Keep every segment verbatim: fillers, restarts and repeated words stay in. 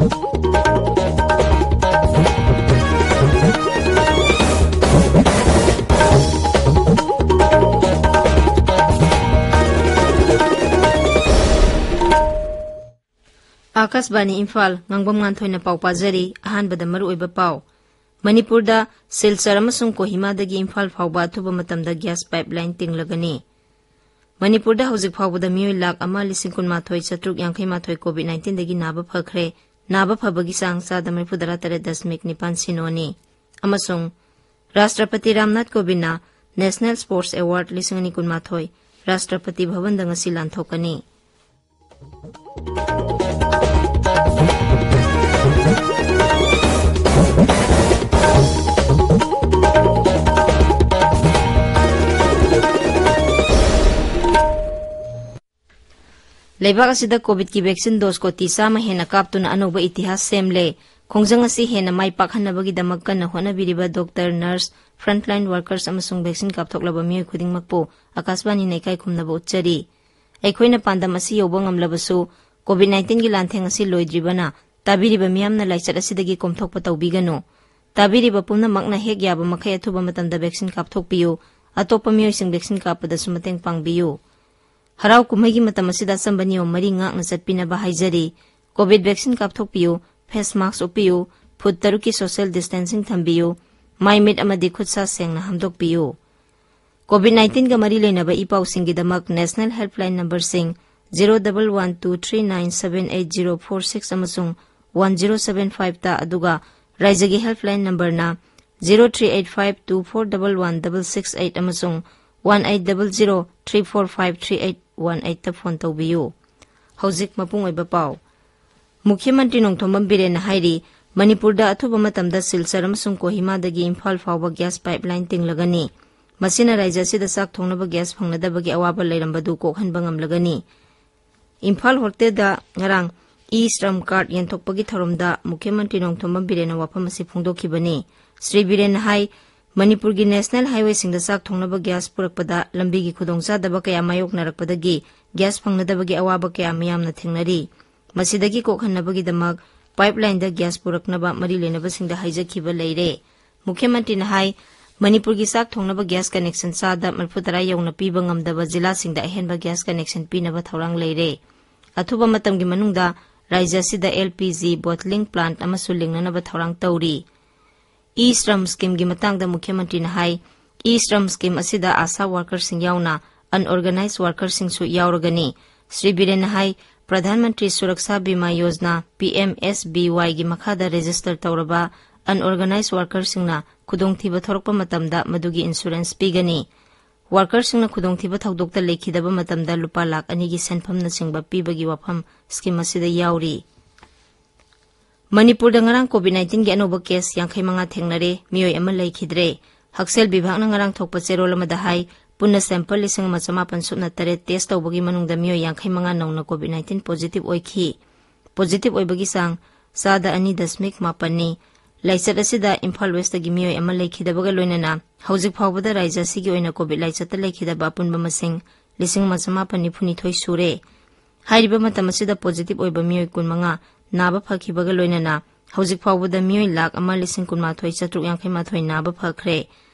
ꯑꯥꯀꯥꯁꯕꯥꯅꯤ ꯏꯝꯐꯥꯜ, ꯉꯥꯡꯕꯝ ꯉꯥꯟꯊꯣꯏꯅ ꯄꯥꯎ ꯄꯥꯖꯔꯤ꯫ ꯑꯍꯥꯟꯕꯗ ꯃꯔꯨꯑꯣꯏꯕ ꯄꯥꯎ꯫ ꯃꯅꯤꯄꯨꯔꯗ ꯁꯤꯜꯆꯔ ꯑꯃꯁꯨꯡ ꯀꯣꯍꯤꯃꯥꯗꯒꯤ ꯏꯝꯐꯥꯜ ꯐꯥꯎꯕ ꯑꯊꯨꯕ ꯃꯇꯝꯗ ꯒ꯭ꯌꯥꯁ ꯄꯥꯏꯞꯂꯥꯏꯟ ꯇꯤꯡꯂꯒꯅꯤ꯫ ꯃꯅꯤꯄꯨꯔꯗ ꯍꯧꯖꯤꯛ ꯐꯥꯎꯕꯗ ꯃꯤꯑꯣꯏ ꯂꯥꯈ ꯑꯃ ꯂꯤꯁꯤꯡ ꯀꯨꯟꯃꯥꯊꯣꯏ ꯆꯥꯇ꯭ꯔꯨꯛ ꯌꯥꯡꯈꯩ ꯃꯥꯊꯣꯏ ꯀꯣꯚꯤꯗ ꯅꯥꯏꯟꯇꯤꯟꯗꯒꯤ ꯅꯥꯕ ꯐꯈ꯭ꯔꯦ꯫ ꯅꯥꯕ ꯐꯕꯒꯤ ꯆꯥꯡ ꯆꯥꯗ ꯃꯔꯤꯐꯨ ꯇꯔꯥ ꯇꯔꯦꯠ ꯗꯁꯃꯤꯛ ꯅꯤꯄꯥꯟ ꯁꯤꯅꯣꯅꯤ꯫ ꯑꯃꯁꯨꯡ ꯔꯥꯁꯇ꯭ꯔꯄꯇꯤ ꯔꯥꯝꯅꯥꯊ ꯀꯣꯕꯤꯟꯗꯅ ꯅꯦꯁꯅꯦꯜ ꯁ꯭ꯄꯣꯔꯠꯁ ꯑꯦꯋꯥꯔꯗ ꯂꯤꯁꯤꯡ ꯑꯅꯤ ꯀꯨꯟꯃꯥꯊꯣꯏ ꯔꯥꯁꯇ꯭ꯔꯄꯇꯤ ꯚꯕꯟꯗ ꯉꯁꯤ ꯂꯥꯟꯊꯣꯛꯀꯅꯤ꯫ ꯂꯩꯕꯥꯛ ꯑꯁꯤꯗ ꯀꯣꯚꯤꯗꯀꯤ ꯚꯦꯛꯁꯤꯟ ꯗꯣꯁ ꯀꯣꯇꯤ ꯆꯥꯝꯃ ꯍꯦꯟꯅ ꯀꯥꯞꯇꯨꯅ ꯑꯅꯧꯕ ꯏꯇꯤꯍꯥꯁ ꯁꯦꯝꯂꯦ꯫ ꯈꯣꯡꯖꯪ ꯑꯁꯤ ꯍꯦꯟꯅ ꯃꯥꯏ ꯄꯥꯛꯍꯟꯅꯕꯒꯤꯗꯃꯛ ꯀꯟꯅ ꯍꯣꯠꯅꯕꯤꯔꯤꯕ ꯗꯣꯛꯇꯔ, ꯅꯔꯁ, ꯐ꯭ꯔꯟꯠꯂꯥꯏꯟ ꯋꯥꯔꯀꯔꯁ ꯑꯃꯁꯨꯡ ꯚꯦꯛꯁꯤꯟ ꯀꯥꯞꯊꯣꯛꯂꯕ ꯃꯤꯑꯣꯏ ꯈꯨꯗꯤꯡꯃꯛꯄꯨ ꯑꯀꯥꯁꯕꯥꯅꯤꯅ ꯏꯀꯥꯏ ꯈꯨꯝꯅꯕ ꯎꯠꯆꯔꯤ꯫ ꯑꯩꯈꯣꯏꯅ ꯄꯥꯟꯗꯝ ꯑꯁꯤ ꯌꯧꯕ ꯉꯝꯂꯕꯁꯨ, ꯀꯣꯚꯤꯗ ꯅꯥꯏꯟꯇꯤꯟꯒꯤ ꯂꯥꯟꯊꯦꯡ ꯑꯁꯤ ꯂꯣꯏꯗ꯭ꯔꯤꯕꯅ, ꯇꯥꯕꯤꯔꯤꯕ ꯃꯤꯌꯥꯝꯅ ꯂꯥꯏꯆꯠ ꯑꯁꯤꯗꯒꯤ ꯀꯣꯝꯊꯣꯛꯄ ꯇꯧꯕꯤꯒꯅꯨ꯫ ꯇꯥꯕꯤꯔꯤꯕ ꯄꯨꯝꯅꯃꯛꯅ ꯍꯦꯛ ꯌꯥꯕ ꯃꯈꯩ ꯑꯊꯨꯕ ꯃꯇꯝꯗ ꯚꯦꯛꯁꯤꯟ ꯀꯥꯞꯊꯣꯛꯄꯤꯌꯨ꯫ ꯑꯇꯣꯞꯄ ꯃꯤꯑꯣꯏꯁꯤꯡ ꯚꯦꯛꯁꯤꯟ ꯀꯥꯞꯄꯗꯁꯨ ꯃꯇꯦꯡ ꯄꯥꯡꯕꯤꯌꯨ꯫ ꯍꯔꯥꯎ ꯀꯨꯝꯍꯩꯒꯤ ꯃꯇꯝ ꯑꯁꯤꯗ ꯑꯆꯝꯕ ꯅꯤꯌꯣꯝ ꯃꯔꯤ ꯉꯥꯛꯅ ꯆꯠꯄꯤꯅꯕ ꯍꯥꯏꯖꯔꯤ꯫ ꯀꯣꯚꯤꯗ ꯚꯦꯛꯁꯤꯟ ꯀꯥꯞꯊꯣꯛꯄꯤꯌꯨ, ꯐꯦꯁ ꯃꯥꯁꯛ ꯎꯞꯄꯤꯌꯨ, ꯐꯨꯠ ꯇꯔꯨꯛꯀꯤ ꯁꯣꯁꯤꯌꯦꯜ ꯗꯤꯁꯇꯦꯟꯁꯤꯡ ꯊꯝꯕꯤꯌꯨ, ꯃꯥꯏ ꯃꯤꯠ ꯑꯃꯗꯤ ꯈꯨꯠ ꯁꯥ ꯁꯦꯡꯅ ꯍꯥꯝꯗꯣꯛꯄꯤꯌꯨ꯫ ꯀꯣꯚꯤꯗ ꯅꯥꯏꯟꯇꯤꯟꯒ ꯃꯔꯤ ꯂꯩꯅꯕ ꯏ ꯄꯥꯎꯁꯤꯡꯒꯤꯗꯃꯛ ꯅꯦꯁꯅꯦꯜ ꯍꯦꯜꯞꯂꯥꯏꯟ ꯅꯝꯕꯔꯁꯤꯡ zero double one two three nine seven eight zero four six ꯑꯃꯁꯨꯡ ꯋꯥꯟ ꯖꯤꯔꯣ ꯁꯚꯦꯟ ꯐꯥꯏꯚꯇ, ꯑꯗꯨꯒ ꯔꯥꯏꯖ꯭ꯌꯒꯤ ꯍꯦꯜꯞꯂꯥꯏꯟ ꯅꯝꯕꯔꯅ zero three eight five two four double one double six eight ꯑꯃꯁꯨꯡ one eight double zero three four five three eight one ꯑꯩꯠꯇ phone ꯇꯧꯕꯤꯌꯨ꯫ ꯍꯧꯖꯤꯛ ꯃꯄꯨꯡ ꯑꯣꯏꯕ ꯄꯥꯎ꯫ ꯃꯨꯈ꯭ꯌ ꯃꯟꯇ꯭ꯔꯤ ꯅꯣꯡꯊꯣꯝꯕꯝ ꯕꯤꯔꯦꯟꯅ ꯍꯥꯏꯔꯤ, ꯃꯅꯤꯄꯨꯔꯗ ꯑꯊꯨꯕ ꯃꯇꯝꯗ ꯁꯤꯜꯆꯔ ꯑꯃꯁꯨꯡ ꯀꯣꯍꯤꯃꯥꯗꯒꯤ ꯏꯝꯐꯥꯜ ꯐꯥꯎꯕ ꯒ꯭ꯌꯥꯁ ꯄꯥꯏꯞꯂꯥꯏꯟ ꯇꯤꯡꯂꯒꯅꯤ꯫ ꯃꯁꯤꯅ ꯔꯥꯏꯖ꯭ꯌ ꯑꯁꯤꯗ ꯆꯥꯛ ꯊꯣꯡꯅꯕ ꯒ꯭ꯌꯥꯁ ꯐꯪꯅꯗꯕꯒꯤ ꯑꯋꯥꯕ ꯂꯩꯔꯝꯕꯗꯨ ꯀꯣꯛꯍꯟꯕ ꯉꯝꯂꯒꯅꯤ꯫ ꯏꯝꯐꯥꯜ ꯍꯣꯇꯦꯜꯗ ꯉꯔꯥꯡ ꯏ ꯁ꯭ꯔꯝ ꯀꯥꯔꯗ ꯌꯦꯟꯊꯣꯛꯄꯒꯤ ꯊꯧꯔꯝꯗ ꯃꯨꯈ꯭ꯌ ꯃꯟꯇ꯭ꯔꯤ ꯅꯣꯡꯊꯣꯝꯕꯝ ꯕꯤꯔꯦꯟꯅ ꯋꯥꯐꯝ ꯑꯁꯤ ꯐꯣꯡꯗꯣꯛꯈꯤꯕꯅꯤ꯫ ꯁ꯭ꯔꯤ ꯕꯤꯔꯦꯟꯅ ꯍꯥꯏ, ꯃꯅꯤꯄꯨꯔꯒꯤ ꯅꯦꯁꯅꯦꯜ ꯍꯥꯏꯋꯦꯁꯤꯡꯗ ꯆꯥꯛ ꯊꯣꯡꯅꯕ ꯒ꯭ꯌꯥꯁ ꯄꯨꯔꯛꯄꯗ ꯂꯝꯕꯤꯒꯤ ꯈꯨꯗꯣꯡꯆꯥꯗꯕ ꯀꯌꯥ ꯃꯥꯌꯣꯛꯅꯔꯛꯄꯗꯒꯤ ꯒ꯭ꯌꯥꯁ ꯐꯪꯅꯗꯕꯒꯤ ꯑꯋꯥꯕ ꯀꯌꯥ ꯃꯤꯌꯥꯝꯅ ꯊꯦꯡꯅꯔꯤ꯫ ꯃꯁꯤꯗꯒꯤ ꯀꯣꯛꯍꯟꯅꯕꯒꯤꯗꯃꯛ ꯄꯥꯏꯞꯂꯥꯏꯟꯗ ꯒ꯭ꯌꯥꯁ ꯄꯨꯔꯛꯅꯕ ꯃꯔꯤ ꯂꯩꯅꯕꯁꯤꯡꯗ ꯍꯥꯏꯖꯈꯤꯕ ꯂꯩꯔꯦ꯫ ꯃꯨꯈ꯭ꯌ ꯃꯟꯇ꯭ꯔꯤꯅ ꯍꯥꯏ, ꯃꯅꯤꯄꯨꯔꯒꯤ ꯆꯥꯛ ꯊꯣꯡꯅꯕ ꯒ꯭ꯌꯥꯁ ꯀꯅꯦꯛꯁꯟ ꯆꯥꯗ ꯃꯔꯤꯐꯨ ꯇꯔꯥ ꯌꯧꯅ ꯄꯤꯕ ꯉꯝꯗꯕ ꯖꯤꯂꯥꯁꯤꯡꯗ ꯑꯍꯦꯟꯕ ꯒ꯭ꯌꯥꯁ ꯀꯅꯦꯛꯁꯟ ꯄꯤꯅꯕ ꯊꯧꯔꯥꯡ ꯂꯩꯔꯦ꯫ ꯑꯊꯨꯕ ꯃꯇꯝꯒꯤ ꯃꯅꯨꯡꯗ ꯔꯥꯖ꯭ꯌ ꯑꯁꯤꯗ ꯑꯦꯜ ꯄꯤ ꯖꯤ ꯕꯣꯇꯂꯤꯡ ꯄ꯭ꯂꯥꯟꯠ ꯑꯃꯁꯨ ꯂꯤꯡꯅꯅꯕ ꯊꯧꯔꯥꯡ ꯇꯧꯔꯤ꯫ ꯏ ꯁ꯭ꯔꯝ ꯁ꯭ꯀꯤꯝꯒꯤ ꯃꯇꯥꯡꯗ ꯃꯨꯈ꯭ꯌ ꯃꯟꯇ꯭ꯔꯤꯅ ꯍꯥꯏ, ꯏ ꯁ꯭ꯔꯝ ꯁ꯭ꯀꯤꯝ ꯑꯁꯤꯗ ꯑꯥꯁꯥ ꯋꯥꯔꯀꯔꯁꯤꯡ ꯌꯥꯎꯅ ꯑꯟꯑꯣꯔꯒꯅꯥꯏꯖ ꯋꯥꯔꯀꯔꯁꯤꯡꯁꯨ ꯌꯥꯎꯔꯒꯅꯤ꯫ ꯁ꯭ꯔꯤ ꯕꯤꯔꯦꯟꯅ ꯍꯥꯏ, ꯄ꯭ꯔꯙꯥꯟ ꯃꯟꯇ꯭ꯔꯤ ꯁꯨꯔꯛꯁꯥ ꯕꯤꯃꯥ ꯌꯣꯖꯅꯥ, ꯄꯤ ꯑꯦꯝ ꯑꯦꯁ ꯕꯤ ꯋꯥꯏꯒꯤ ꯃꯈꯥꯗ ꯔꯦꯖꯤꯁꯇꯔ ꯇꯧꯔꯕ ꯑꯟꯑꯣꯔꯒꯅꯥꯏꯖ ꯋꯥꯔꯀꯔꯁꯤꯡꯅ ꯈꯨꯗꯣꯡꯊꯤꯕ ꯊꯣꯔꯛꯄ ꯃꯇꯝꯗ ꯃꯗꯨꯒꯤ ꯏꯟꯁꯨꯔꯦꯟꯁ ꯄꯤꯒꯅꯤ꯫ ꯋꯥꯔꯀꯔꯁꯤꯡꯅ ꯈꯨꯗꯣꯡꯊꯤꯕ ꯊꯧꯗꯣꯛꯇ ꯂꯩꯈꯤꯗꯕ ꯃꯇꯝꯗ ꯂꯨꯄꯥ ꯂꯥꯈ ꯑꯅꯤꯒꯤ ꯁꯦꯟꯐꯝꯅꯆꯤꯡꯕ ꯄꯤꯕꯒꯤ ꯋꯥꯐꯝ ꯁ꯭ꯀꯤꯝ ꯑꯁꯤꯗ ꯌꯥꯎꯔꯤ꯫ ꯃꯅꯤꯄꯨꯔꯗ ꯉꯔꯥꯡ ꯀꯣꯚꯤꯗ ꯅꯥꯏꯟꯇꯤꯟꯒꯤ ꯑꯅꯧꯕ ꯀꯦꯁ ꯌꯥꯡꯈꯩ ꯃꯉꯥ ꯊꯦꯡꯅꯔꯦ, ꯃꯤꯑꯣꯏ ꯑꯃ ꯂꯩꯈꯤꯗ꯭ꯔꯦ꯫ ꯍꯛꯁꯦꯜ ꯕꯤꯚꯥꯒꯅ ꯉꯔꯥꯡ ꯊꯣꯛꯄ ꯆꯦꯔꯣꯜ ꯑꯃꯗ ꯍꯥꯏ, ꯄꯨꯟꯅ ꯁꯦꯝꯄꯜ ꯂꯤꯁꯤꯡ ꯑꯃ ꯆꯃꯥꯄꯟ ꯁꯨꯞꯅ ꯇꯔꯦꯠ ꯇꯦꯁ ꯇꯧꯕꯒꯤ ꯃꯅꯨꯡꯗ ꯃꯤꯑꯣꯏ ꯌꯥꯡꯈꯩ ꯃꯉꯥ ꯅꯧꯅ ꯀꯣꯚꯤꯗ ꯅꯥꯏꯟꯇꯤꯟ ꯄꯣꯖꯤꯇꯤꯚ ꯑꯣꯏꯈꯤ꯫ ꯄꯣꯖꯤꯇꯤꯚ ꯑꯣꯏꯕꯒꯤ ꯆꯥꯡ ꯆꯥꯗ ꯑꯅꯤ ꯗꯁꯃꯤꯛ ꯃꯥꯄꯟꯅꯤ꯫ ꯂꯥꯏꯆꯠ ꯑꯁꯤꯗ ꯏꯝꯐꯥꯜ ꯋꯦꯁꯇꯒꯤ ꯃꯤꯑꯣꯏ ꯑꯃ ꯂꯩꯈꯤꯗꯕꯒ ꯂꯣꯏꯅꯅ ꯍꯧꯖꯤꯛ ꯐꯥꯎꯕꯗ ꯔꯥꯏꯖ꯭ꯌ ꯑꯁꯤꯒꯤ ꯑꯣꯏꯅ ꯀꯣꯚꯤꯗ ꯂꯥꯏꯆꯠꯇ ꯂꯩꯈꯤꯗꯕ ꯑꯄꯨꯟꯕ ꯃꯁꯤꯡ ꯂꯤꯁꯤꯡ ꯑꯃ ꯆꯃꯥꯄꯟ ꯅꯤꯐꯨ ꯅꯤꯊꯣꯏ ꯁꯨꯔꯦ꯫ ꯍꯥꯏꯔꯤꯕ ꯃꯇꯝ ꯑꯁꯤꯗ ꯄꯣꯖꯤꯇꯤꯚ ꯑꯣꯏꯕ ꯃꯤꯑꯣꯏ ꯀꯨꯟ ꯃꯉꯥ ꯅꯥꯕ ꯐꯈꯤꯕꯒ ꯂꯣꯏꯅꯅ ꯍꯧꯖꯤꯛ ꯐꯥꯎꯕꯗ ꯃꯤꯑꯣꯏ ꯂꯥꯈ ꯑꯃ ꯂꯤꯁꯤꯡ ꯀꯨꯟꯃꯥꯊꯣꯏ ꯆꯥꯇ꯭ꯔꯨꯛ ꯌꯥꯡꯈꯩ ꯃꯥꯊꯣꯏ ꯅꯥꯕ ꯐꯈ꯭ꯔꯦ꯫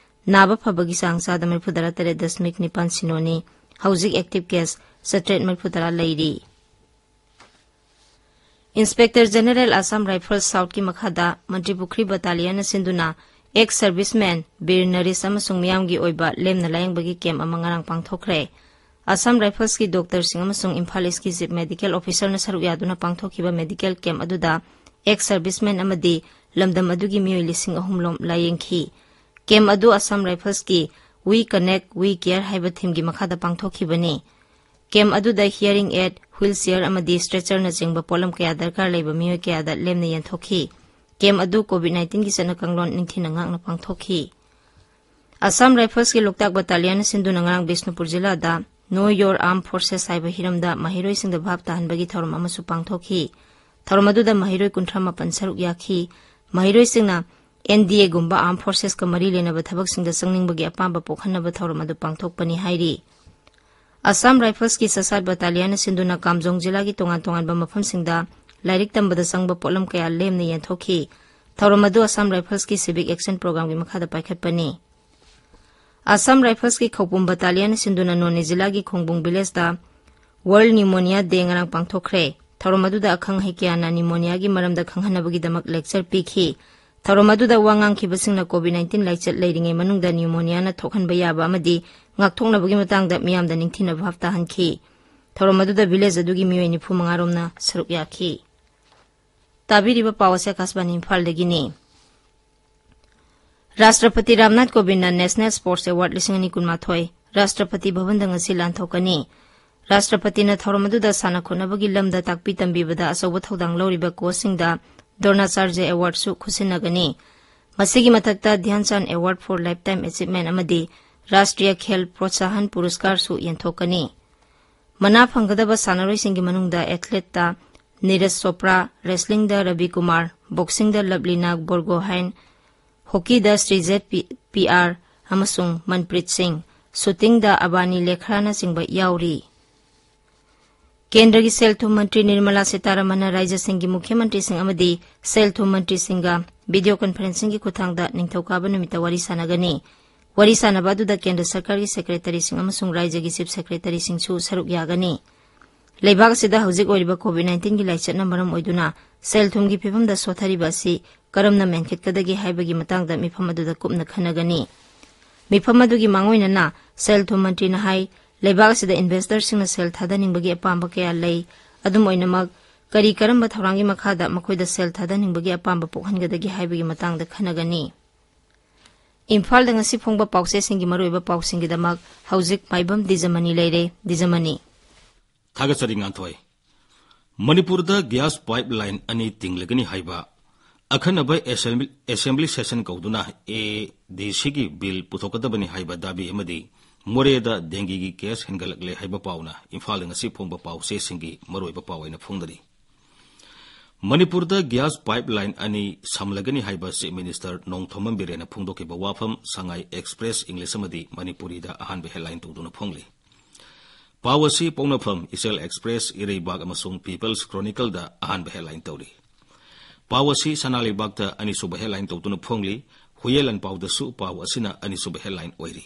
ꯅꯥꯕ ꯐꯕꯒꯤ ꯆꯥꯡ ꯆꯥꯗ ꯃꯔꯤꯐꯨ ꯇꯔꯥ ꯇꯔꯦꯠ ꯗꯁꯃꯤꯛ ꯅꯤꯄꯥꯟ ꯁꯤꯅꯣꯅꯤ꯫ ꯍꯧꯖꯤꯛ ꯑꯦꯛꯇꯤꯚ ꯀꯦꯁ ꯆꯥꯇ꯭ꯔꯦꯠ ꯃꯔꯤꯐꯨ ꯇꯔꯥ ꯂꯩꯔꯤ꯫ ꯏꯟꯁꯄꯦꯛꯇꯔ ꯖꯦꯅꯦꯔꯦꯜ ꯑꯁꯥꯝ ꯔꯥꯏꯐꯜꯁ ꯁꯥꯎꯠꯀꯤ ꯃꯈꯥꯗ ꯃꯟꯇ꯭ꯔꯤꯄꯨꯈ꯭ꯔꯤ ꯕꯇꯥꯂꯤꯌꯟꯅ ꯁꯤꯟꯗꯨꯅ ꯑꯦꯛꯁ ꯁꯔꯚꯤꯁꯃꯦꯟ ꯕꯤꯔ ꯅꯔꯤꯁ ꯑꯃꯁꯨꯡ ꯃꯤꯌꯥꯝꯒꯤ ꯑꯣꯏꯕ ꯂꯦꯝꯅ ꯂꯥꯌꯦꯡꯕꯒꯤ ꯀꯦꯝꯞ ꯑꯃ ꯉꯔꯥꯡ ꯄꯥꯡꯊꯣꯛꯈ꯭ꯔꯦ꯫ ꯑꯁꯥꯝ ꯔꯥꯏꯐꯜꯁꯀꯤ ꯗꯣꯛꯇꯔꯁꯤꯡ ꯑꯃꯁꯨꯡ ꯏꯝꯐꯥꯜ ꯏꯁꯀꯤ ꯆꯤꯐ ꯃꯦꯗꯤꯀꯦꯜ ꯑꯣꯐꯤꯁꯔꯅ ꯁꯔꯨꯛ ꯌꯥꯗꯨꯅ ꯄꯥꯡꯊꯣꯛꯈꯤꯕ ꯃꯦꯗꯤꯀꯦꯜ ꯀꯦꯝꯞ ꯑꯗꯨꯗ ꯑꯦꯛꯁ ꯁꯔꯚꯤꯁꯃꯦꯟ ꯑꯃꯗꯤ ꯂꯝꯗꯝ ꯑꯗꯨꯒꯤ ꯃꯤꯑꯣꯏ ꯂꯤꯁꯤꯡ ꯑꯍꯨꯝ ꯂꯣꯝ ꯂꯥꯌꯦꯡꯈꯤ꯫ ꯀꯦꯝꯞ ꯑꯗꯨ ꯑꯁꯥꯝ ꯔꯥꯏꯐꯜꯁꯀꯤ ꯋꯤ ꯀꯅꯦꯛ, ꯋꯤ ꯀꯦꯌꯔ ꯍꯥꯏꯕ ꯊꯤꯝꯒꯤ ꯃꯈꯥꯗ ꯄꯥꯡꯊꯣꯛꯈꯤꯕꯅꯤ꯫ ꯀꯦꯝꯞ ꯑꯗꯨꯗ ꯍꯤꯌꯔꯤꯡ ꯑꯦꯗ, ꯋꯤꯜ ꯆꯤꯌꯔ ꯑꯃꯗꯤ ꯁ꯭ꯇ꯭ꯔꯦꯆꯔꯅꯆꯤꯡꯕ ꯄꯣꯠꯂꯝ ꯀꯌꯥ ꯗꯔꯀꯥꯔ ꯂꯩꯕ ꯃꯤꯑꯣꯏ ꯀꯌꯥꯗ ꯂꯦꯝꯅ ꯌꯦꯟꯊꯣꯛꯈꯤ꯫ ꯀꯦꯝꯞ ꯑꯗꯨ ꯀꯣꯚꯤꯗ ꯅꯥꯏꯟꯇꯤꯟꯒꯤ ꯆꯠꯅ ꯀꯥꯡꯂꯣꯟ ꯅꯤꯡꯊꯤꯅ ꯉꯥꯛꯅ ꯄꯥꯡꯊꯣꯛꯈꯤ꯫ ꯑꯁꯥꯝ ꯔꯥꯏꯐꯜꯁꯀꯤ ꯂꯣꯛꯇꯥꯛ ꯕꯇꯥꯂꯤꯌꯟꯅ ꯁꯤꯟꯗꯨꯅ ꯉꯔꯥꯡ ꯕꯤꯁꯅꯨꯄꯨꯔ ꯖꯤꯂꯥꯗ Know Your Armed Forces ꯍꯥꯏꯕ ꯍꯤꯔꯝꯗ ꯃꯍꯩꯔꯣꯏꯁꯤꯡꯗ ꯚꯥꯞ ꯇꯥꯍꯟꯕꯒꯤ ꯊꯧꯔꯝ ꯑꯃꯁꯨ ꯄꯥꯡꯊꯣꯛꯈꯤ꯫ ꯊꯧꯔꯝ ꯑꯗꯨꯗ ꯃꯍꯩꯔꯣꯏ ꯀꯨꯟꯊ꯭ꯔꯥ ꯃꯥꯄꯟ ꯁꯔꯨꯛ ꯌꯥꯈꯤ꯫ ꯃꯍꯩꯔꯣꯏꯁꯤꯡꯅ ꯑꯦꯟ ꯗꯤ ꯑꯦꯒꯨꯝꯕ ꯑꯥꯔꯝ ꯐꯣꯔꯁꯦꯁꯀ ꯃꯔꯤ ꯂꯩꯅꯕ ꯊꯕꯛꯁꯤꯡꯗ ꯆꯪꯅꯤꯡꯕꯒꯤ ꯑꯄꯥꯝꯕ ꯄꯣꯛꯍꯟꯅꯕ ꯊꯧꯔꯝ ꯑꯗꯨ ꯄꯥꯡꯊꯣꯛꯄꯅꯤ ꯍꯥꯏꯔꯤ꯫ ꯑꯁꯥꯝ ꯔꯥꯏꯐꯜꯁꯀꯤ ꯁꯁꯥꯠ ꯕꯇꯥꯂꯤꯌꯟꯅ ꯁꯤꯟꯗꯨꯅ ꯀꯥꯝꯖꯣꯡ ꯖꯤꯂꯥꯒꯤ ꯇꯣꯉꯥꯟ ꯇꯣꯉꯥꯟꯕ ꯃꯐꯝꯁꯤꯡꯗ ꯂꯥꯏꯔꯤꯛ ꯇꯝꯕꯗ ꯆꯪꯕ ꯄꯣꯠꯂꯝ ꯀꯌꯥ ꯂꯦꯝꯅ ꯌꯦꯟꯊꯣꯛꯈꯤ꯫ ꯊꯧꯔꯝ ꯑꯗꯨ Assam Riflesꯀꯤ Civic Action Programꯒꯤ ꯃꯈꯥꯗ ꯄꯥꯏꯈꯠꯄꯅꯤ꯫ Assam Riflesꯀꯤ ꯈꯧꯄꯨꯝ Battalionꯅ ꯁꯤꯟꯗꯨꯅ ꯅꯣꯅꯦ ꯖꯤꯂꯥꯒꯤ ꯈꯣꯡꯕꯨꯡ villageꯇ World Pneumonia Day ꯉꯔꯥꯡ ꯄꯥꯡꯊꯣꯛꯈ꯭ꯔꯦ꯫ ꯊꯧꯔꯝ ꯑꯗꯨꯗ ꯑꯈꯪ ꯑꯍꯩ ꯀꯌꯥꯅ pneumoniaꯒꯤ ꯃꯔꯝꯗ ꯈꯪꯍꯟꯅꯕꯒꯤꯗꯃꯛ lecture ꯄꯤꯈꯤ꯫ ꯊꯧꯔꯝ ꯑꯗꯨꯗ ꯋꯥ ꯉꯥꯡꯈꯤꯕꯁꯤꯡꯅ COVID nineteen ꯂꯥꯏꯆꯠ ꯂꯩꯔꯤꯉꯩ ꯃꯅꯨꯡꯗ pneumoniaꯅ ꯊꯣꯛꯍꯟꯕ ꯌꯥꯕ ꯑꯃꯗꯤ ꯉꯥꯛꯊꯣꯛꯅꯕꯒꯤ ꯃꯇꯥꯡꯗ ꯃꯤꯌꯥꯝꯗ ꯅꯤꯡꯊꯤꯅꯕ ꯚꯥꯞ ꯇꯥꯍꯟꯈꯤ꯫ ꯊꯧꯔꯝ ꯑꯗꯨꯗ village ꯑꯗꯨꯒꯤ ꯃꯤꯑꯣꯏ ꯅꯤꯐꯨ ꯃꯉꯥ ꯔꯣꯝꯅ ꯁꯔꯨꯛ ꯌꯥꯈꯤ꯫ ꯇꯥꯕꯤꯔꯤꯕ ꯄꯥꯎ ꯑꯁꯤ ꯑꯀꯥꯁꯕꯥꯅꯤ ꯏꯝꯐꯥꯜꯗꯒꯤꯅꯤ꯫ ꯔꯥꯁꯇ꯭ꯔꯄꯇꯤ ꯔꯥꯝꯅꯥꯊ ꯀꯣꯕꯤꯟꯗꯅ National Sports Award ꯂꯤꯁꯤꯡ ꯑꯅꯤ ꯀꯨꯟꯃꯥꯊꯣꯏ ꯔꯥꯁꯇ꯭ꯔꯄꯇꯤ ꯚꯕꯟꯗ ꯉꯁꯤ ꯂꯥꯟꯊꯣꯛꯀꯅꯤ꯫ ꯔꯥꯁꯇ꯭ꯔꯄꯇꯤꯅ ꯊꯧꯔꯝ ꯑꯗꯨꯗ ꯁꯥꯟꯅ ꯈꯣꯠꯅꯕꯒꯤ ꯂꯝꯗ ꯇꯥꯛꯄꯤ ꯇꯝꯕꯤꯕꯗ ꯑꯆꯧꯕ ꯊꯧꯗꯥꯡ ꯂꯧꯔꯤꯕ coachꯁꯤꯡꯗ Dronacharya Awardꯁꯨ ꯈꯨꯠꯁꯤꯟꯅꯒꯅꯤ꯫ ꯃꯁꯤꯒꯤ ꯃꯊꯛꯇ Dhyan Chand Award for Lifetime Achievement ꯑꯃꯗꯤ Rashtriya Khel Protsahan Puraskarsꯨ ꯌꯦꯟꯊꯣꯛꯀꯅꯤ꯫ ꯃꯅꯥ ꯐꯪꯒꯗꯕ ꯁꯥꯟꯅꯔꯣꯏꯁꯤꯡꯒꯤ ꯃꯅꯨꯡꯗ athleteꯇ ꯅꯤꯔꯖ ꯆꯣꯄ꯭ꯔꯥ, wrestlingꯗ ꯔꯕꯤ ꯀꯨꯃꯥꯔ, boxingꯗ ꯂꯕꯂꯤꯅꯥ ꯕꯣꯔꯒꯣꯍꯥꯏꯟ, hockeyꯗ ꯁ꯭ꯔꯤꯖꯦꯠ ꯄꯤ-, ꯄꯤ ꯑꯥꯔ ꯑꯃꯁꯨꯡ ꯃꯟꯄ꯭ꯔꯤꯠ ꯁꯤꯡ, shootingꯗ ꯑꯕꯥꯅꯤ ꯂꯦꯈ꯭ꯔꯥꯅꯆꯤꯡꯕ ꯌꯥꯎꯔꯤ꯫ ꯀꯦꯟꯗ꯭ꯔꯒꯤ ꯁꯦꯜ ꯊꯨꯝ ꯃꯟꯇ꯭ꯔꯤ ꯅꯤꯔꯃꯂꯥ ꯁꯤꯇꯥꯔꯥꯃꯟꯅ ꯔꯥꯖ꯭ꯌꯁꯤꯡꯒꯤ ꯃꯨꯈ꯭ꯌ ꯃꯟꯇ꯭ꯔꯤꯁꯤꯡ ꯑꯃꯗꯤ ꯁꯦꯜ ꯊꯨꯝ ꯃꯟꯇ꯭ꯔꯤꯁꯤꯡꯒ video conferencingꯒꯤ ꯈꯨꯠꯊꯥꯡꯗ ꯅꯤꯡꯊꯧꯀꯥꯕ ꯅꯨꯃꯤꯠꯇ ꯋꯥꯔꯤ ꯁꯥꯟꯅꯒꯅꯤ꯫ ꯋꯥꯔꯤ ꯁꯥꯟꯅꯕ ꯑꯗꯨꯗ ꯀꯦꯟꯗ꯭ꯔ ꯁꯔꯀꯥꯔꯒꯤ secretaryꯁꯤꯡ ꯑꯃꯁꯨꯡ ꯔꯥꯖ꯭ꯌꯒꯤ chief secretaryꯁꯤꯡꯁꯨ ꯁꯔꯨꯛ ꯌꯥꯒꯅꯤ꯫ ꯂꯩꯕꯥꯛ ꯑꯁꯤꯗ ꯍꯧꯖꯤꯛ ꯑꯣꯏꯔꯤꯕ COVID nineteenꯒꯤ ꯂꯥꯏꯆꯠꯅ ꯃꯔꯝ ꯑꯣꯏꯗꯨꯅ ꯁꯦꯜ ꯊꯨꯝꯒꯤ ꯐꯤꯕꯝꯗ ꯁꯣꯊꯔꯤꯕ ꯑꯁꯤ ꯀꯔꯝꯅ ꯃꯦꯟꯈꯠꯀꯗꯒꯦ ꯍꯥꯏꯕꯒꯤ ꯃꯇꯥꯡꯗ ꯃꯤꯐꯝ ꯑꯗꯨꯗ ꯀꯨꯞꯅ ꯈꯟꯅꯒꯅꯤ꯫ ꯃꯤꯐꯝ ꯑꯗꯨꯒꯤ ꯃꯥꯡꯑꯣꯏꯅꯅ ꯁꯦꯜ ꯊꯨꯝ ꯃꯟꯇ꯭ꯔꯤꯅ ꯍꯥꯏ, ꯂꯩꯕꯥꯛ ꯑꯁꯤꯗ investorꯁꯤꯡꯅ ꯁꯦꯜ ꯊꯥꯗꯅꯤꯡꯕꯒꯤ ꯑꯄꯥꯝꯕ ꯀꯌꯥ ꯂꯩ꯫ ꯑꯗꯨꯝ ꯑꯣꯏꯅꯃꯛ, ꯀꯔꯤ ꯀꯔꯝꯕ ꯊꯧꯔꯥꯡꯒꯤ ꯃꯈꯥꯗ ꯃꯈꯣꯏꯗ ꯁꯦꯜ ꯊꯥꯗꯅꯤꯡꯕꯒꯤ ꯑꯄꯥꯝꯕ ꯄꯣꯛꯍꯟꯒꯗꯒꯦ ꯍꯥꯏꯕꯒꯤ ꯃꯇꯥꯡꯗ ꯈꯟꯅꯒꯅꯤ꯫ ꯏꯝꯐꯥꯜꯗ ꯉꯁꯤ ꯐꯣꯡꯕ ꯄꯥꯎꯆꯦꯁꯤꯡꯒꯤ ꯃꯔꯨꯑꯣꯏꯕ ꯄꯥꯎꯁꯤꯡꯒꯤꯗꯃꯛ ꯍꯧꯖꯤꯛ ꯃꯥꯏꯕꯝ ꯗꯤꯖꯃꯅꯤ ꯂꯩꯔꯦ꯫ ꯗꯤꯖꯃꯅꯤ꯫ ꯊꯥꯒꯠꯆꯔꯤ, ꯉꯥꯟꯊꯣꯏ꯫ ꯃꯅꯤꯄꯨꯔꯗ gas pipeline ꯑꯅꯤ ꯇꯤꯡꯂꯒꯅꯤ ꯍꯥꯏꯕ, ꯑꯈꯟꯅꯕ assembly, assembly session ꯀꯧꯗꯨꯅ ADCꯒꯤ bill ꯄꯨꯊꯣꯛꯀꯗꯕꯅꯤ ꯍꯥꯏꯕ ꯗꯥꯕꯤ ꯑꯃꯗꯤ ꯃꯣꯔꯦꯗ dengueꯒꯤ case ꯍꯦꯟꯒꯠꯂꯛꯂꯦ ꯍꯥꯏꯕ ꯄꯥꯎꯅ ꯏꯝꯐꯥꯜꯗ ꯉꯁꯤ ꯐꯣꯡꯕ ꯄꯥꯎꯆꯦꯁꯤꯡꯒꯤ ꯃꯔꯨꯑꯣꯏꯕ ꯄꯥꯎ ꯑꯣꯏꯅ ꯐꯣꯡꯅꯔꯤ꯫ ꯃꯅꯤꯄꯨꯔꯗ gas pipeline ꯑꯅꯤ ꯁꯝꯂꯒꯅꯤ ꯍꯥꯏꯕ Chief Minister ꯅꯣꯡꯊꯣꯝꯕꯝ ꯕꯤꯔꯦꯟꯅ ꯐꯣꯡꯗꯣꯛꯈꯤꯕ ꯋꯥꯐꯝ ꯁꯉꯥꯏ Express English ꯑꯃꯗꯤ ꯃꯅꯤꯄꯨꯔꯤꯗ ꯑꯍꯥꯟꯕ headline ꯇꯧꯗꯨꯅ ꯐꯣꯡꯂꯤ꯫ ꯄꯥꯎ ꯑꯁꯤ ꯄꯣꯛꯅꯐꯝ, ꯏꯆꯦꯜ ꯑꯦꯛꯁꯄ꯭ꯔꯦꯁ, ꯏꯔꯩꯕꯥꯛ ꯑꯃꯁꯨꯡ ꯄꯤꯄꯜꯁ ꯀ꯭ꯔꯣꯅꯤꯀꯜꯗ ꯑꯍꯥꯟꯕ ꯍꯦꯗꯂꯥꯏꯟ ꯇꯧꯔꯤ꯫ ꯄꯥꯎ ꯑꯁꯤ ꯁꯅꯥ ꯂꯩꯕꯥꯛꯇ ꯑꯅꯤꯁꯨꯕ ꯍꯦꯗꯂꯥꯏꯟ ꯇꯧꯗꯨꯅ ꯐꯣꯡꯂꯤ꯫ ꯍꯨꯌꯦꯟ ꯂꯥꯟꯄꯥꯎꯗꯁꯨ ꯄꯥꯎ ꯑꯁꯤꯅ ꯑꯅꯤꯁꯨꯕ ꯍꯦꯗꯂꯥꯏꯟ ꯑꯣꯏꯔꯤ꯫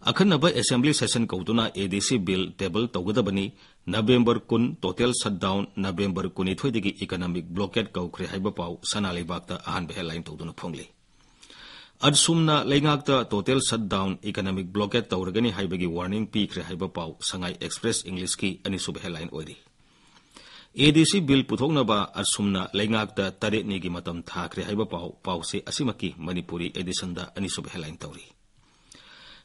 ꯑꯈꯟꯅꯕ ꯑꯦꯁꯦꯝꯕ꯭ꯂꯤ ꯁꯦꯁꯟ ꯀꯧꯗꯨꯅ ADC ꯕꯤꯜ ꯇꯦꯕꯜ ꯇꯧꯒꯗꯕꯅꯤ꯫ ꯅꯕꯦꯝꯕꯔ ꯀꯨꯟ, total shutdown, November ꯀꯨꯟꯅꯤꯊꯣꯏꯗꯒꯤ economic blockade ꯀꯧꯈ꯭ꯔꯦ ꯍꯥꯏꯕ ꯄꯥꯎ ꯁꯅꯥ ꯂꯩꯕꯥꯛꯇ ꯑꯍꯥꯟꯕ ꯍꯦꯗꯂꯥꯏꯟ ꯇꯧꯗꯨꯅ ꯐꯣꯡꯂꯤ꯫ ꯑꯁꯨꯝꯅ ꯂꯩꯉꯥꯛꯇ ꯇꯣꯇꯦꯜ ꯁꯠꯗꯥꯎꯟ, ꯏꯀꯣꯅꯣꯃꯤꯛ ꯕ꯭ꯂꯣꯀꯦꯠ ꯇꯧꯔꯒꯅꯤ ꯍꯥꯏꯕꯒꯤ ꯋꯥꯔꯅꯤꯡ ꯄꯤꯈ꯭ꯔꯦ ꯍꯥꯏꯕ ꯄꯥꯎ ꯁꯉꯥꯏ ꯑꯦꯛꯁꯄ꯭ꯔꯦꯁ ꯏꯪꯂꯤꯁꯀꯤ ꯑꯅꯤꯁꯨꯕ ꯍꯦꯗꯂꯥꯏꯟ ꯑꯣꯏꯔꯤ꯫ ADC ꯕꯤꯜ ꯄꯨꯊꯣꯛꯅꯕ ꯑꯁꯨꯝꯅ ꯂꯩꯉꯥꯛꯇ ꯇꯔꯦꯠꯅꯤꯒꯤ ꯃꯇꯝ ꯊꯥꯈ꯭ꯔꯦ ꯍꯥꯏꯕ ꯄꯥꯎ, ꯄꯥꯎꯁꯦ ꯑꯁꯤꯃꯛꯀꯤ ꯃꯅꯤꯄꯨꯔꯤ ꯑꯦꯗꯤꯁꯟꯗ ꯑꯅꯤꯁꯨꯕ ꯍꯦꯗꯂꯥꯏꯟ ꯇꯧꯔꯤ꯫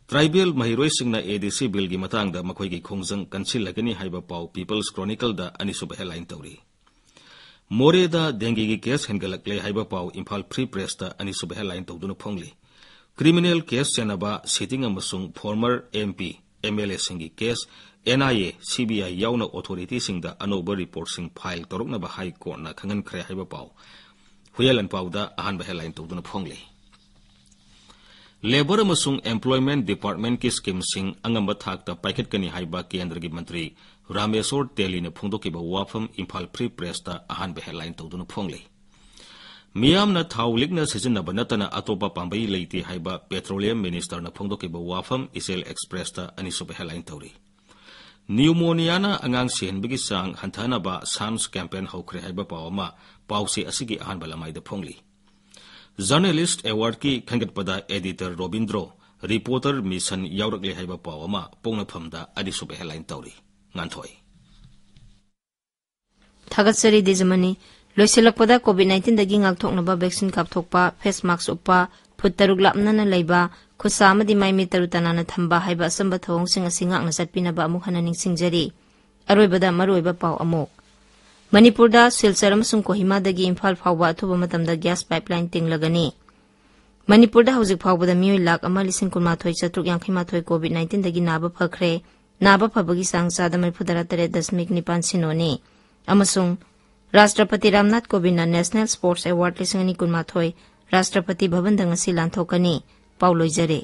ꯇ꯭ꯔꯥꯏꯕꯦꯜ ꯃꯍꯩꯔꯣꯏꯁꯤꯡꯅ ADC ꯕꯤꯜꯒꯤ ꯃꯇꯥꯡꯗ ꯃꯈꯣꯏꯒꯤ ꯈꯣꯡꯖꯪ ꯀꯟꯁꯤꯜꯂꯒꯅꯤ ꯍꯥꯏꯕ ꯄꯥꯎ ꯄꯤꯄꯜꯁ ꯀ꯭ꯔꯣꯅꯤꯀꯜꯗ ꯑꯅꯤꯁꯨꯕ ꯍꯦꯗꯂꯥꯏꯟ ꯇꯧꯔꯤ꯫ ꯃꯣꯔꯦꯗ ꯗꯦꯡꯒꯤꯒꯤ ꯀꯦꯁ ꯍꯦꯟꯒꯠꯂꯛꯂꯦ ꯍꯥꯏꯕ ꯄꯥꯎ ꯏꯝꯐꯥꯜ ꯐ꯭ꯔꯤ ꯄ꯭ꯔꯦꯁꯇ ꯑꯅꯤꯁꯨꯕ ꯍꯦꯗꯂꯥꯏꯟ ꯇꯧꯗꯨꯅ ꯐꯣꯡꯂꯤ꯫ ꯀ꯭ꯔꯤꯃꯤꯅꯦꯜ ꯀꯦꯁ ꯆꯦꯟꯅꯕ, ꯁꯤꯇꯤꯡ ꯑꯃꯁꯨꯡ ꯐꯣꯔꯃꯔ MP, MLAꯁꯤꯡꯒꯤ ꯀꯦꯁ NIA, CBI ꯌꯥꯎꯅ ꯑꯣꯊꯣꯔꯤꯇꯤꯁꯤꯡꯗ ꯑꯅꯧꯕ ꯔꯤꯄꯣꯔꯠꯁꯤꯡ ꯐꯥꯏꯜ ꯇꯧꯔꯛꯅꯕ ꯍꯥꯏ ꯀꯣꯔꯠꯅ ꯈꯪꯍꯟꯈ꯭ꯔꯦ ꯍꯥꯏꯕ ꯄꯥꯎ ꯍꯨꯌꯦꯟ ꯂꯥꯟꯄꯥꯎꯗ ꯑꯍꯥꯟꯕ ꯍꯦꯗꯂꯥꯏꯟ ꯇꯧꯗꯨꯅ ꯐꯣꯡꯂꯤ꯫ ꯂꯦꯕꯔ ꯑꯃꯁꯨꯡ ꯑꯦꯝꯄ꯭ꯂꯣꯏꯃꯦꯟꯠ ꯗꯤꯄꯥꯔꯠꯃꯦꯟꯠꯀꯤ ꯁ꯭ꯀꯤꯝꯁꯤꯡ ꯑꯉꯝꯕ ꯊꯥꯛꯇ ꯄꯥꯏꯈꯠꯀꯅꯤ ꯍꯥꯏꯕ ꯀꯦꯟꯗ꯭ꯔꯒꯤ ꯃꯟꯇ꯭ꯔꯤ ꯔꯥꯃꯦꯁꯣꯔ ꯇꯦꯂꯤꯅ ꯐꯣꯡꯗꯣꯛꯈꯤꯕ ꯋꯥꯐꯝ ꯏꯝꯐꯥꯜ ꯐ꯭ꯔꯤ ꯄ꯭ꯔꯦꯁꯇ ꯑꯍꯥꯟꯕ ꯍꯦꯗꯂꯥꯏꯟ ꯇꯧꯗꯨꯅ ꯐꯣꯡꯂꯤ꯫ ꯃꯤꯌꯥꯝꯅ ꯊꯥꯎ ꯂꯤꯛꯅ ꯁꯤꯖꯤꯟꯅꯕ ꯅꯠꯇꯅ ꯑꯇꯣꯞꯄ ꯄꯥꯝꯕꯩ ꯂꯩꯇꯦ ꯍꯥꯏꯕ ꯄꯦꯇ꯭ꯔꯣꯂꯤꯌꯝ ꯃꯤꯅꯤꯁꯇꯔꯅ ꯐꯣꯡꯗꯣꯛꯈꯤꯕ ꯋꯥꯐꯝ ꯏꯆꯦꯜ ꯑꯦꯛꯁꯄ꯭ꯔꯦꯁꯇ ꯑꯅꯤꯁꯨꯕ ꯍꯦꯗꯂꯥꯏꯟ ꯇꯧꯔꯤ꯫ ꯅ꯭ꯌꯨꯃꯣꯅꯤꯌꯥꯅ ꯑꯉꯥꯡ ꯁꯤꯍꯟꯕꯒꯤ ꯆꯥꯡ ꯍꯟꯊꯅꯕ ꯁꯥꯟꯁ ꯀꯦꯝꯄꯦꯟ ꯍꯧꯈ꯭ꯔꯦ ꯍꯥꯏꯕ ꯄꯥꯎ ꯑꯃ ꯄꯥꯎꯆꯦ ꯑꯁꯤꯒꯤ ꯑꯍꯥꯟꯕ ꯂꯃꯥꯏꯗ ꯐꯣꯡꯂꯤ꯫ ꯖꯔꯅꯦꯂꯤꯁꯠ ꯑꯦꯋꯥꯔꯗꯀꯤ ꯈꯟꯒꯠꯄꯗ ꯑꯦꯗꯤꯇꯔ ꯔꯣꯕꯤꯟꯗ꯭ꯔꯣ, ꯔꯤꯄꯣꯔꯇꯔ ꯃꯤꯁꯟ ꯌꯥꯎꯔꯛꯂꯦ ꯍꯥꯏꯕ ꯄꯥꯎ ꯑꯃ ꯄꯣꯛꯅꯐꯝꯗ ꯑꯅꯤꯁꯨꯕ ꯍꯦꯗꯂꯥꯏꯟ ꯇꯧꯔꯤ꯫ ꯉꯥꯟꯊꯣꯏ꯫ ꯊꯥꯒꯠꯆꯔꯤ ꯗꯤꯖꯃꯅꯤ꯫ ꯂꯣꯏꯁꯤꯜꯂꯛꯄꯗ COVID-19ꯗꯒꯤ ꯉꯥꯛꯊꯣꯛꯅꯕ ꯚꯦꯛꯁꯤꯟ ꯀꯥꯞꯊꯣꯛꯄ, ꯐꯦꯁ ꯃꯥꯛꯁ ꯎꯞꯄ, ꯐꯨꯠ ꯇꯔꯨꯛ ꯂꯥꯞꯅꯅ ꯂꯩꯕ, ꯈꯨꯠꯁꯥ ꯑꯃꯗꯤ ꯃꯥꯏ ꯃꯤꯠ ꯇꯔꯨ ꯇꯅꯥꯟꯅ ꯊꯝꯕ ꯍꯥꯏꯕ ꯑꯆꯝꯕ ꯊꯧꯑꯣꯡꯁꯤꯡ ꯑꯁꯤ ꯉꯥꯛꯅ ꯆꯠꯄꯤꯅꯕ ꯑꯃꯨꯛ ꯍꯟꯅ ꯅꯤꯡꯁꯤꯡꯖꯔꯤ꯫ ꯑꯔꯣꯏꯕꯗ ꯃꯔꯨꯑꯣꯏꯕ ꯄꯥꯎ ꯑꯃꯨꯛ꯫ ꯃꯅꯤꯄꯨꯔꯗ ꯁꯤꯜꯆꯔ ꯑꯃꯁꯨꯡ ꯀꯣꯍꯤꯃꯥꯗꯒꯤ ꯏꯝꯐꯥꯜ ꯐꯥꯎꯕ ꯑꯊꯨꯕ ꯃꯇꯝꯗ ꯒ꯭ꯌꯥꯁ ꯄꯥꯏꯞꯂꯥꯏꯟ ꯇꯤꯡꯂꯒꯅꯤ꯫ ꯃꯅꯤꯄꯨꯔꯗ ꯍꯧꯖꯤꯛ ꯐꯥꯎꯕꯗ ꯃꯤꯑꯣꯏ ꯂꯥꯈ ꯑꯃ ꯂꯤꯁꯤꯡ ꯀꯨꯟꯃꯥꯊꯣꯏ ꯆꯥꯇ꯭ꯔꯨꯛ ꯌꯥꯡꯈꯩ ꯃꯥꯊꯣꯏ COVID-19ꯗꯒꯤ ꯅꯥꯕ ꯐꯈ꯭ꯔꯦ꯫ ꯅꯥꯕ ꯐꯕꯒꯤ ꯆꯥꯡ ꯆꯥꯗ ꯃꯔꯤꯐꯨ ꯇꯔꯥ ꯇꯔꯦꯠ ꯗꯁꯃꯤꯛ ꯅꯤꯄꯥꯟ ꯁꯤꯅꯣꯅꯤ꯫ ꯑꯃꯁꯨꯡ ꯔꯥꯁꯇ꯭ꯔꯄꯇꯤ ꯔꯥꯝꯅꯥꯊ ꯀꯣꯕꯤꯟꯗꯅ ꯅꯦꯁꯅꯦꯜ ꯁ꯭ꯄꯣꯔꯠꯁ ꯑꯦꯋꯥꯔꯗ ꯂꯤꯁꯤꯡ ꯑꯅꯤ ꯀꯨꯟꯃꯥꯊꯣꯏ ꯔꯥꯁꯇ꯭ꯔꯄꯇꯤ ꯚꯕꯟꯗ ꯉꯁꯤ ꯂꯥꯟꯊꯣꯛꯀꯅꯤ꯫ ꯄꯥꯎ ꯂꯣꯏꯖꯔꯦ꯫